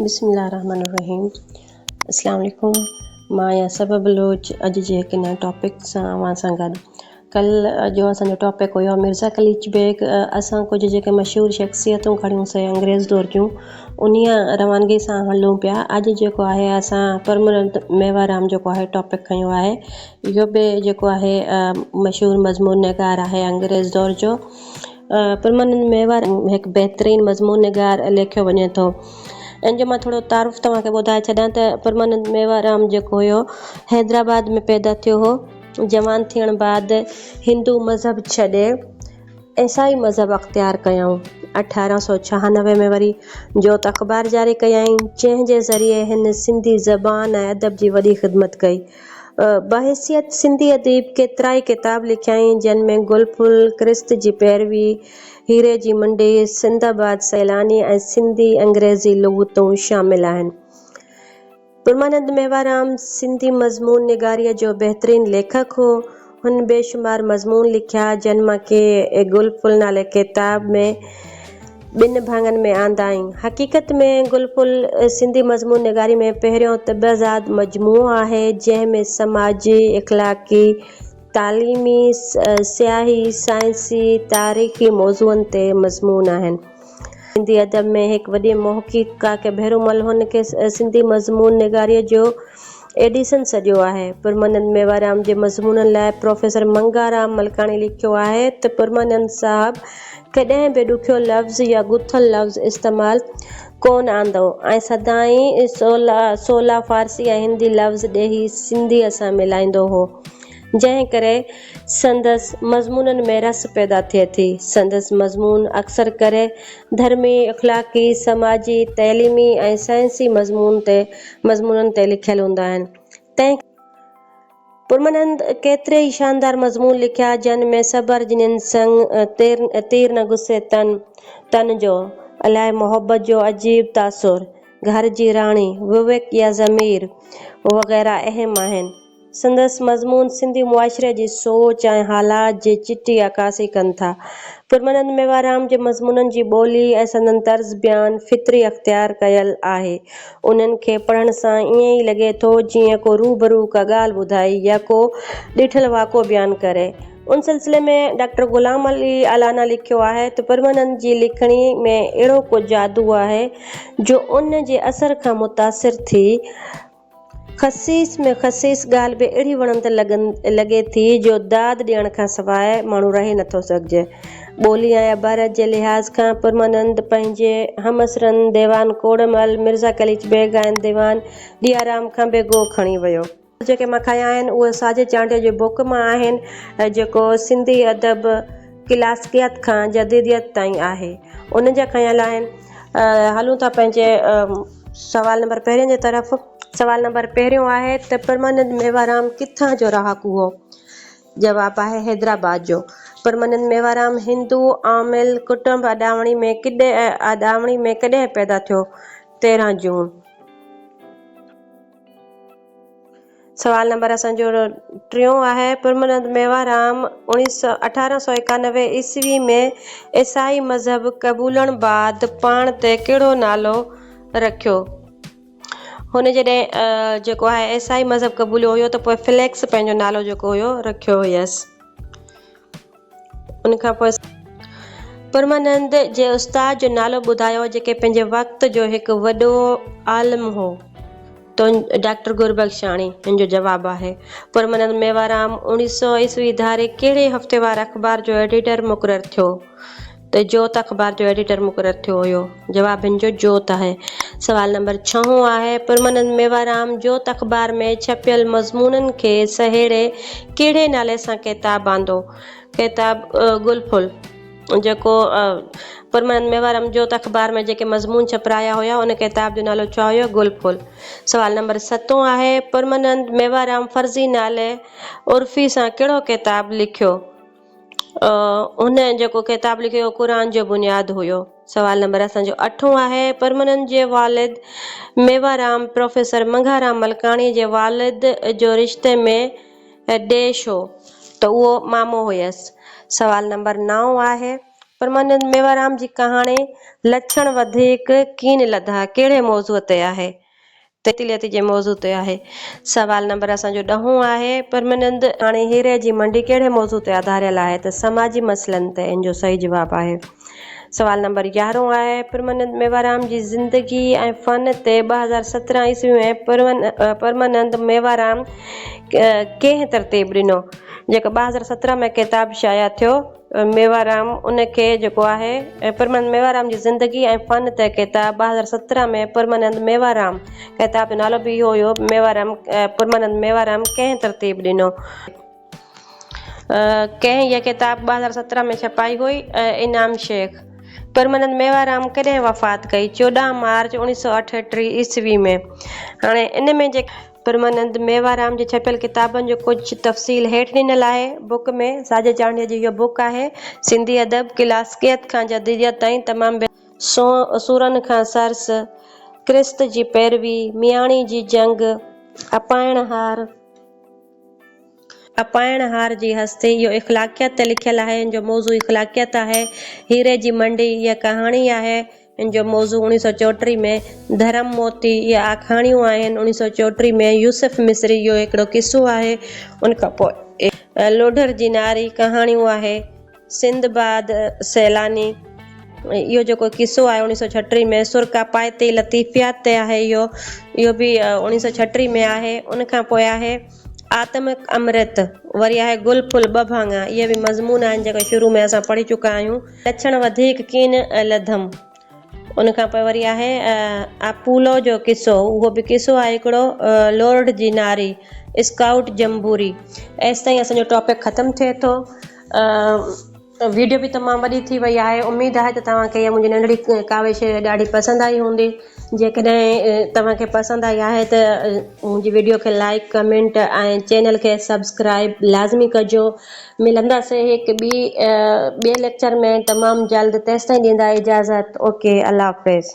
بسم الله الرحمن الرحيم اسلام عليڪم مان آهيان صبا بلوچ اڄ جي هڪ نئين ٽاپڪ سان اوهان سان گڏ ڪل جو اسان جو ٽاپڪ هيو مرزا قليچ بيگ اسان ڪجهه جيڪي مشهور شخصيتون کڻيون سي انگريز دور جون انهيء روانگي سان هلون پيا اڄ جيڪو آهي اسان پرمننت ميوارام جيڪو آهي ٽاپڪ کنيو آهي اهو به جيڪو آهي مشهور مضمون نگار آهي انگريز دور جو پرمانند ميوار هڪ بهترين مضمون نگار ليکيو وڃي ٿو. ان جو مان ٿورو تعارف توهان کي ٻڌائي ڇڏيان ته پرمانند ميوارام جيڪو هيو حيدرآباد ۾ پيدا ٿيو هو. جوان ٿيڻ بعد هندو مذهب ڇڏي عيسائي مذهب اختيار ڪيائون. 1896 ۾ وري جوت اخبار جاري ڪيائين، جنهن جي ذريعي هن سنڌي زبان ۽ ادب جي وڏي خدمت ڪئي. بحيثيت سنڌي اديب ڪيترائي ڪتاب لکيائين، جن ۾ گل ڦل، ڪرست جي پيروي، هيري جي منڊي، سنڌآباد سيلاني ۽ سنڌي انگريزي لغتون شامل آهن. پرمانند ميوارام سنڌي مضمون نگاريء جو بهترين ليکڪ هو. هن بيشمار مضمون لکيا، جن مان ڪي گل ڦل نالي ڪتاب ۾ ٻن ڀاڱن ۾ آندائين. حقيقت ۾ گل ڦل سنڌي مضمون نگاري ۾ پهريون طبعزاد مجموعو آهي، جنهن ۾ سماجي، اخلاقي، تعليمي، سياحي، سائنسي، تاريخي موضوعن تي مضمون آهن. سنڌي ادب ۾ هڪ وڏي محقق ڪاڪي ڀيرومل هن کي سنڌي مضمون نگاريء جو ايڊيسن سڏيو آهي. پرمانند ميوارام جي مضمونن لاء پروفيسر منگهارام ملڪاڻي لکيو آهي ته پرمانند صاحب ڪڏهن به ڏکيو لفظ يا گٿل لفظ استعمال ڪونه آندو ۽ سدائين سولا فارسي ۽ هندي لفظ ڏيهي سنڌيء سان ملائيندو هو. جنهن ڪري سندس مضمونن ۾ رس پيدا ٿئي ٿي. سندس مضمون اڪثر ڪري ڌرمي، اخلاقي، سماجي، تعليمي ۽ سائنسي مضمون تي مضمونن تي لکيل هوندا آهن. تنهن. پرمانند ڪيتري ئي شاندار مضمون لکيا، جن ۾ صبر جنين سڱ، تير نه گسي تن تن جو، الائي محبت جو عجيب تاثر، گهر جي راڻي، وويڪ يا ضمير وغيره اهم آهن. سندس مضمون سنڌي معاشري جي سوچ ۽ حالات جي چٽي عڪاسي ڪن ٿا. پرمانند ميوارام جي مضمونن جي ٻولي ۽ سندن طرز بيان فطري اختيار ڪيل آهي. انهن کي پڙهڻ سان ائين ئي لڳي ٿو جيئن ڪو روبرو ڪا ڳالهه ٻڌائي يا ڪو ڏٺل واقعو بيان ڪري. ان سلسلي ۾ ڊاڪٽر غلام علي الانا لکيو آهي ته پرمانند جي لکڻي ۾ اهڙو ڪو جادو آهي جو ان جي اثر کان متاثر ٿي خسيس ۾ خسيس ڳالهه به اهڙي وڻندڙ لڳي ٿي جو داد ڏيڻ کان سواء ماڻهو رهي نٿو سگهجي. ٻولي ۽ عبارت جي لحاظ کان پرمانند پنهنجي همعصرن ديوان ڪوڙمل، مرزا قليچ بيگ ۽ ديوان ڏيارام کان به گوء کڻي ويو. جيڪي مان کنيا آهن اهي ساجد چانڊيو جي بوڪ مان آهن جيڪو سنڌي ادب ڪلاسڪيت کان جديديت تائين آهي ان جا کنيل آهن. هلون ٿا پنهنجي سوال نمبر پهرين جي طرف. سوال نمبر پهريون آهي ته پرمانند ميوارام ڪٿان جو رهاڪو هو؟ جواب آهي حيدرآباد جو. پرمانند ميوارام هندو عامل ڪٽنب اڏاوڻي ۾ اڏاوڻي ۾ ڪڏهن پيدا ٿيو؟ 13 جون. سوال نمبر اسان جو ٽيون آهي پرمانند ميوارام 1891 عيسوي ۾ عيسائي مذهب قبولڻ بعد پاڻ تي ڪهڙو نالو رکيو؟ هن جڏهن جيڪو آهي عيسائي مذهب قبوليو هيو ته پوء فليڪس پنهنجو نالو جيڪو هيو رکيو هيس. ان کان پوء پرمانند جي استاد جو نالو ٻڌايو جيڪي پنهنجي وقت جو هڪ وڏو عالم هو. ڊاڪٽر گربخشاڻي هن جو جواب آهي. پرمانند ميوارام اوڻيهه سئو عيسوي ڌاري ڪهڙي هفتيوار اخبار جو ايڊيٽر مقرر ٿيو؟ ته جوت اخبار جو ايڊيٽر مقرر ٿيو هيو. جواب هن جو جوت آهي. سوال نمبر ڇهون آهي، پرمانند ميوارام جوت اخبار ۾ ڇپيل مضمونن کي سهيڙي ڪهڙي نالي سان ڪتاب آندو؟ ڪتاب گل ڦل جيڪو پرمانند ميوارام جوت اخبار ۾ جيڪي مضمون ڇپرايا هيا ان ڪتاب جو نالو ڇا هيو؟ گل ڦل. سوال نمبر ستون آهي، پرمانند ميوارام فرضي نالي عرفي سان ڪهڙو ڪتاب لکيو؟ هن جيڪو ڪتاب لکيو اهو قرآن جو بنياد هيو. سوال نمبر اسان جو اٺون آهي پرمانند جي والد ميوارام پروفيسر منگهارام ملڪاڻي جي والد جو رشتي ۾ ڊيش هو ته اهو مامو هيس. سوال نمبر نائون آهي. پرمانند ميوارام جي ڪهاڻي لڇڻ وڌيڪ ڪين لڌا ڪهڙي موضوع تي آهي؟ تليتي جي موضوع تي آهي. سوال نمبر اسان جو ڏهون آهي، پرمانند ڪهاڻي هيري جي منڊي ڪهڙي موضوع تي آڌاريل آهي؟ ته سماجي مسئلن تي ان جو صحيح جواب آهي. سوال نمبر يارهون آهي، پرمانند ميوارام جي زندگي ۽ فن تي 2017 عيسوي ۾ پرمانند ميوارام ڪنهن ترتيب ڏنو؟ جيڪو 2017 ۾ ڪتاب شايع ٿيو. ميوارام ان کي جيڪو آهي پرمانند ميوارام جي زندگي ۽ فن تي ڪتاب 2017 ۾ پرمانند ميوارام ڪتاب جو نالو به اهو هيو ميوارام پرمانند ميوارام ڪنهن ترتيب ڏنو؟ ڪنهن هيء ڪتاب 2017 ۾ ڇپائي هئي؟ انعام شيخ. پرمانند ميوارام ڪڏهن وفات ڪئي؟ 14 مارچ 1938 عيسوي ۾. هاڻي ان ۾ جيڪي. پرمانند ميوارام جي ڇپيل ڪتابن جو ڪجهه تفصيل هيٺ ڏنل آهي. بڪ ۾ ساجد چانڊيي جي اهو بڪ آهي. سنڌي ادب، ڪلاسڪيت کان جديديت تائين تمام سورن کان سرس، ڪرست جي پيروي، مياڻي جي جنگ، اپائڻهار، اپائڻهار جي هستي، اهو اخلاقيات تي لکيل آهي، ان جو موضوع اخلاقيات آهي. هيري جي منڊي، اها ڪهاڻي آهي. ان جو موضوع اوڻيهه سؤ چوٽيهه ۾، ڌرم موتي، اهي آکاڻيون آهن، اوڻيهه سؤ چوٽيهه ۾، يوسف مصري، اهو هڪڙو قصو آهي، ان کان پوء لوڍر جي ناري، ڪهاڻيون آهي، سنڌ باد سيلاني، اهو جيڪو قصو آهي اوڻيهه سؤ ڇٽيهه ۾، سر ڪاپائتي، لطيفيات تي آهي اهو، اهو به اوڻيهه سؤ ڇٽيهه ۾ آهي، ان کان پوء آهي آتمڪ امرت، وري آهي گل ڦل ٻه ڀاڱا، اهي به مضمون آهن جيڪي شروع ۾ اسان پڙهي چڪا آهيون. لڇڻ وڌيڪ ڪين لڌم. ان کان پوء وري آهي اپولو جو قصو، اهو به قصو آهي هڪڙو، لورڊ جي ناري، اسڪائوٽ جمبوري. ايستائين اسان جو ٽاپڪ ختم ٿئي ٿو. ويڊيو به تمام وڏي ٿي وئي آهي. اميد آهي ته توهان کي اها منهنجي ننڍڙي ڪاوش ڏاڍي پسند آئي هوندي. جيڪڏهن توهان کي پسند آئي آهي ته منهنجي ويڊيو کي لائيڪ، ڪمينٽ ۽ چينل کي سبسڪرائيب لازمي ڪجو. ملنداسين هڪ ٻي ٻئي ليڪچر ۾ تمام جلد تيستائين ڏيندا اجازت اوڪي الله حافظ.